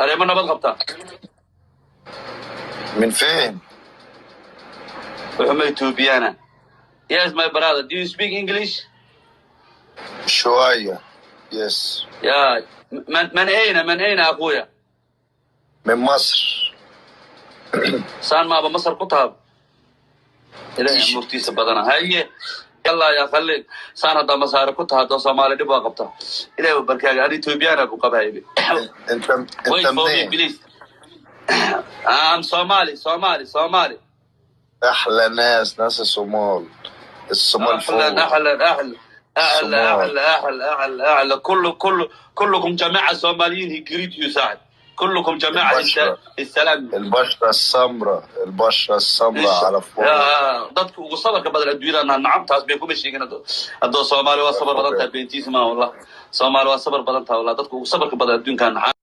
Areemo nabad qabtaa? من فين؟ Wuxuu ma Ethiopiana. Yes, my brother, do you speak English? شوية، yes. يا من أين، من أين أخويا؟ من مصر. Saan maaba Masar ku taab? Ilahay Egypt. Murtiisa badana. Haye, yalla ya khali. Saan haddaa Masaare ku taha, haddoo Soomaali dhib waa qabtaa. Ilahay u barkaaga, ani Ethiopiana ku qabahaybe. انت Wait انت for me. منين؟ Please, I'm Somali, Somali, Somali. احلى ناس، ناس الصومال، الصومال. احلى. فوق. احلى احلى احلى. الصومال. احلى احلى احلى احلى. كل كل كلكم جماعه صوماليين. He greet you سعد، كلكم جماعه. البشرة. السلام. البشرة السمراء، البشرة السمراء على فوق. Dadka ugu sabarka badan adduunyada nacam, taas bay kuma sheegin. Haddoo Soomaali waa sabar badan tahay, beentiisa maa wallah. Soomaali waa sabar badan tahay wallah, dadka ugu sabarka badan adduunkaa nacam.